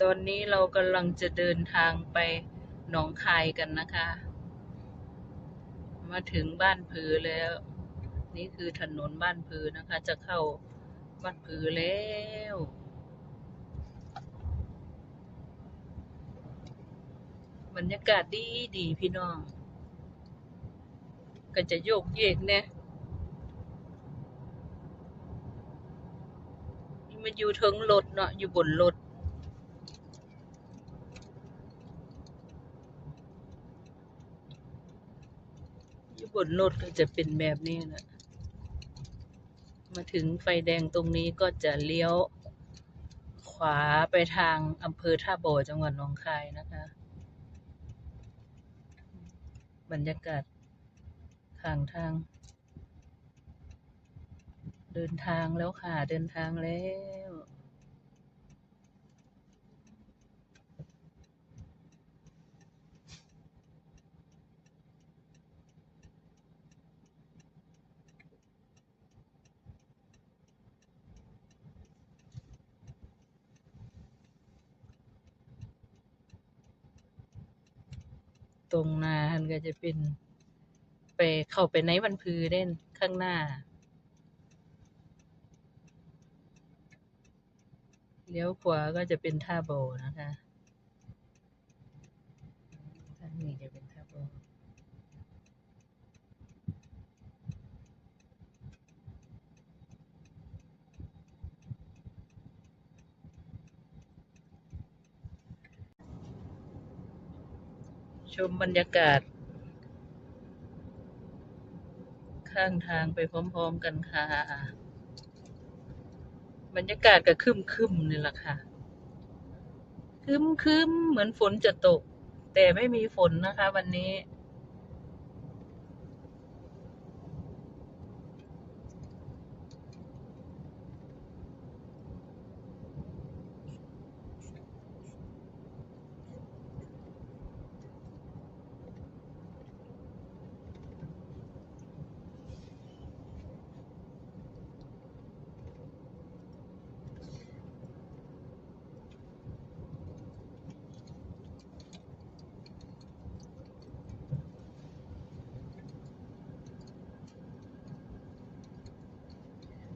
ตอนนี้เรากำลังจะเดินทางไปหนองคายกันนะคะ มาถึงบ้านผือแล้ว นี่คือถนนบ้านผือนะคะ จะเข้าบ้านผือแล้ว บรรยากาศดีดีพี่น้อง ก็จะโยกเยกแหน่ มันอยู่เทิงรถเนาะ อยู่บนรถ อยู่บนรถก็จะเป็นแบบนี้นะ มาถึงไฟแดงตรงนี้ก็จะเลี้ยวขวาไปทางอำเภอท่าบ่อ จังหวัดหนองคายนะคะ บรรยากาศข้างทาง เดินทางแล้วค่ะ เดินทางแล้ว ตรงหน้าหั้นก็จะเป็น ไป เข้าไปในบ้านผือเด้ ข้างหน้า เลี้ยวขวาก็จะเป็นท่าบ่อนะคะ ทางนี้จะเป็นท่าบ่อ ชมบรรยากาศข้างทางไปพร้อมๆกันค่ะ บรรยากาศก็ครึ้มๆ นี่ล่ะค่ะ ครึ้มๆ เหมือนฝนจะตก แต่ไม่มีฝนนะคะวันนี้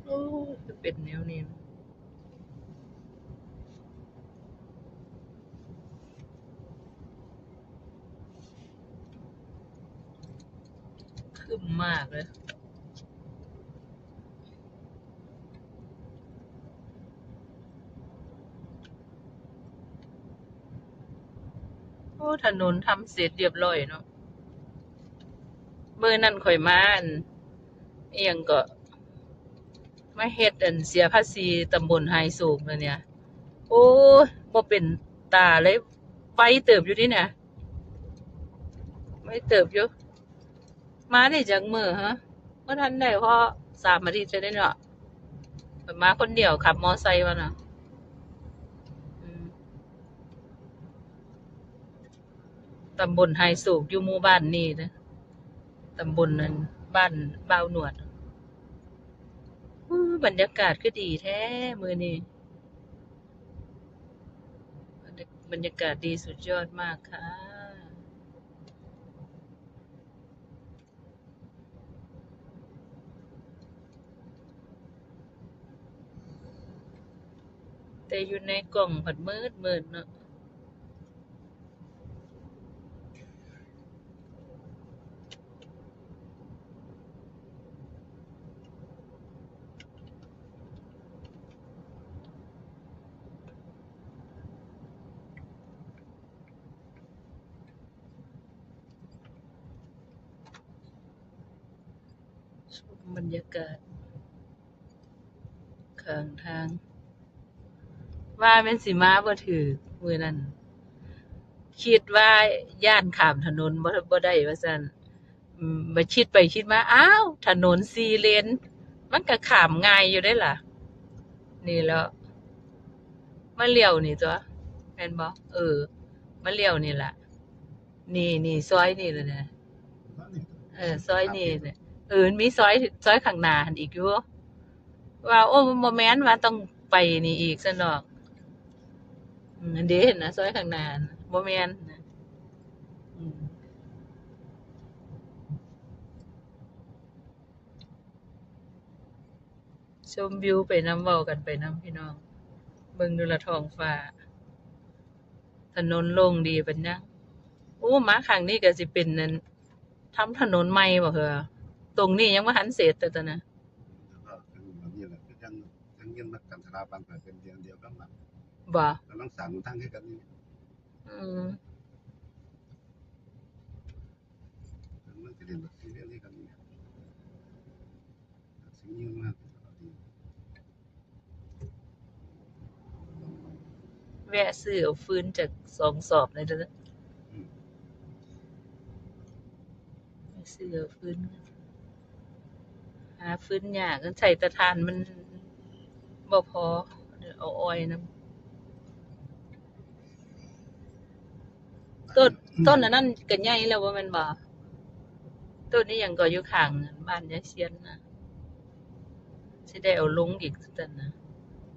โอ้ คือเป็นแนวนี้ ครึ้มมากเลย โอ้ ถนนทำเสร็จเรียบร้อยเนาะ มื้อนั้นข้อยมา อัน อิหยังเกาะ มาเฮ็ด อัน เสียภาษีตำบลไฮโศกนั่นเนี่ย โอ้ย บ่เป็นตาเลย ไวเติบอยู่นี่นะ ไวเติบอยู่ มาได้จักมื้อฮะ บ่ทันได้พอสามอาทิตย์เท่านั้นเนาะ ข้อยมาคนเดียว ขับมอไซค์มานะ อืม ตำบลไฮโศก อยู่หมู่บ้านนี้เด้อ ตำบลนั้น บ้านบ่าวหนวด อู้ บรรยากาศคือดีแท้มื้อนี้ บรรยา- บรรยากาศดีสุดยอดมากค่ะ แต่อยู่ในกล้องพัดมืดๆ เนาะ บรรยากาศข้างทาง ว่าแม่นสิมาบ่ถืกมื้อนั้น คิดว่าย้านข้ามถนนบ่ บ่ได้ว่าซั่น อืม บัดคิดไปคิดมา อ้าว ถนนสี่เลน มันก็ข้ามง่ายอยู่เด้ล่ะ นี่แหล้ว มาเลี้ยวนี่ตั่ว แม่นบ่ เออ มาเลี้ยวนี่ล่ะ นี่ นี่ ซอยนี่แหละนะ เออ ซอยนี่แหละ เออ มันมีซอย ซอยข้างหน้าหั่นอีกอยู่ ว่า โอ้ บ่แม่น ว่าต้องไปนี่อีกซั้นดอก ອືມ ຫັ້ນເດ້ ເຫັນນະ ຊອຍຂ້າງໜ້າຫັ້ນ ບໍ່ແມ່ນນະ ອືມ ຊົມວິວໄປນຳ ເວົ້າກັນໄປນຳ ພີ່ນ້ອງ ເບິ່ງດູລະທ້ອງຟ້າ ຖະໜົນໂລ່ງດີປານຫຍັງ. ໂອ້ ມາຄັ້ງນີ້ກໍຊິເປັນອັນ ທຳຖະໜົນໃໝ່ບໍ່ເຮີ? ຕົງນີ້ຍັງບໍ່ທັນເສັດເທື່ອນະ. ແລ້ວກໍອັນນີ້ແຫຼະ ຄືຈັ່ງ ຈັ່ງເງິນມາກັນທະລາບ້ານຂ້ອຍເປັນດຽວກັນ ບໍ່ ກຳລັງສ້າງທາງຄືກັນນີ້. ອືມ ມັນຊິເປັນແບບນີ້ຄືກັນນີ້. ແວະຊື້ເອົາຟືນຈັກສອງສອບແດ່ເດີ. ອືມ ແວະຊື້ເອົາຟືນ ຫາຟືນຍາກ ໃຊ້ແຕ່ຖ່ານມັນບໍ່ພໍ ເອົາອ້ອຍນຳ. ຕົ້ນ ຕົ້ນອັນນັ້ນກໍໃຫຍ່ແລ້ວບໍ່ແມ່ນບໍ່? ຕົ້ນອີ່ຫຍັງກໍຢູ່ຂ້າງບ້ານຍາຍຊຽນນະ ຊິໄດ້ເອົາລົງອີກຄືກັນນະ.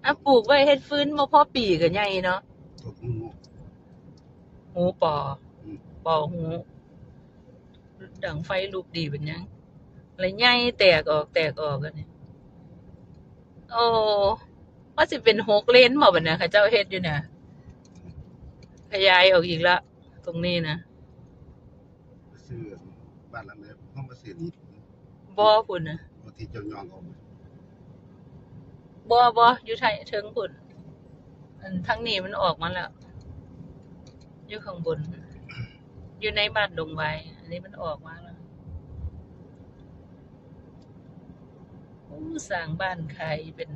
ອາ ປູກໄວ້ເຮັດຟືນບໍ່ພໍປີກໍໃຫຍ່ເນາະ. ຫູປໍ ອືມ ປໍຫູ ດັງໄຟລຸກດີເປັນຫຍັງ ແລ້ວໃຫຍ່ແຕກອອກ ແຕກອອກອັນນີ້. ໂອ້ ວ່າຊິເປັນຫົກເລນບໍ່ບັດນີ້ ເຂົາເຈົ້າເຮັດຢູ່ນະ ຂະຫຍາຍອອກອີກລະ ຕົງນີ້ນະ. ໄປຊື້ບ້ານຫຼັງໃດ ເຮົາມາຊື້ນີ້ ບໍ່ ພຸ້ນນະ ບໍ່ ທີ່ເຈົ້າຍ່ອງອອກ ບໍ່ ບໍ່ ຢູ່ໄທເທິງພຸ້ນ. ອັນທາງນີ້ມັນອອກມາແລ້ວ ຢູ່ຂ້າງບົນ ຢູ່ໃນບ້ານດົງຫວາຍ ອັນນີ້ມັນອອກມາແລ້ວ. ໂອ້ ສ້າງບ້ານຂາຍເປັນ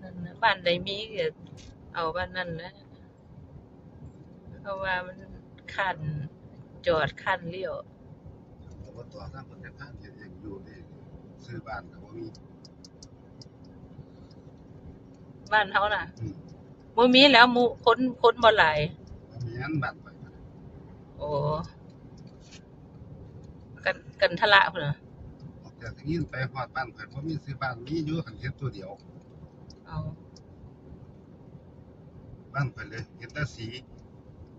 ນັ້ນນະ ບ້ານໃດມີກໍເອົາບ້ານນັ້ນແຫຼະ ເພາະວ່າມັນຄັນຈອດຄັນລ້ຽວ. ແຕ່ວ່າຕໍ່ທາງເພິ່ນໄປຜ່ານເຮັດຫຍັງຢູ່ນີ້ ຊື້ບ້ານກໍບໍ່ມີ. ບ້ານເຮົານະ ອືມ ບໍ່ມີແລ້ວ ໝູ່ຄົນ ຄົນບໍ່ຫຼາຍ. ບໍ່ແມ່ນ ບ້ານຂ້ອຍ. ໂອ້ ກັນ ກັນທະລະພຸ້ນນະ. ອອກຈາກໄຊຍິງໄປຮອດບ້ານຂ້ອຍ ບໍ່ມີຊື້ບ້ານ ມີຢູ່ ຄັນເຮັດຕົວດຽວ. ເອົາ ບ້ານຂ້ອຍເລີຍເຮັດແຕ່ສີ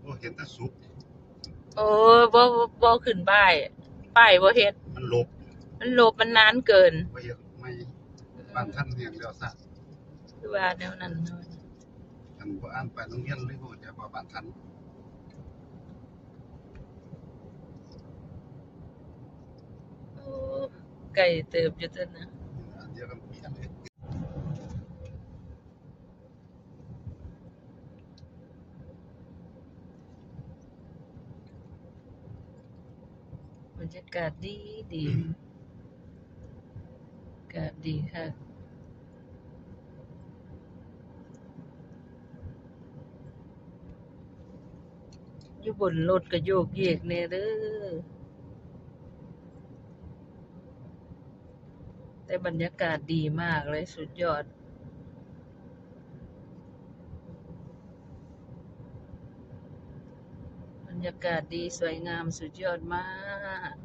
ໂອ້ ເຮັດແຕ່ສຸກ. ໂອ້ ບໍ່ ບໍ່ ບໍ່ຂຶ້ນປ້າຍ ປ້າຍບໍ່ເຮັດ ມັນລົກ ມັນລົກ ມັນນານເກີນ ບໍ່ເຮັດໃໝ່. ບ້ານທັນແຮງແລ້ວຊະ ຄືວ່າແນວນັ້ນເນາະ. ຄັນບໍ່ອ່ານໄປໂຮງຮຽນເລີຍ ບໍ່ຮູ້ຈັກວ່າບ້ານທັນ. ໂອ້ ໄກເຕີບຢູ່ຕົວນະ ອັນດຽວກັນເປັນເລີຍ. ບັນຍາກາດດີດີ ອາກາດດີຄັກ. ຢູ່ບົນລົດກໍໂຍກເຍກແດ່ເດີ ແຕ່ບັນຍາກາດດີມາກເລີຍ ສຸດຍອດ. ບັນຍາກາດດີ ສວຍງາມ ສຸດຍອດມາກ.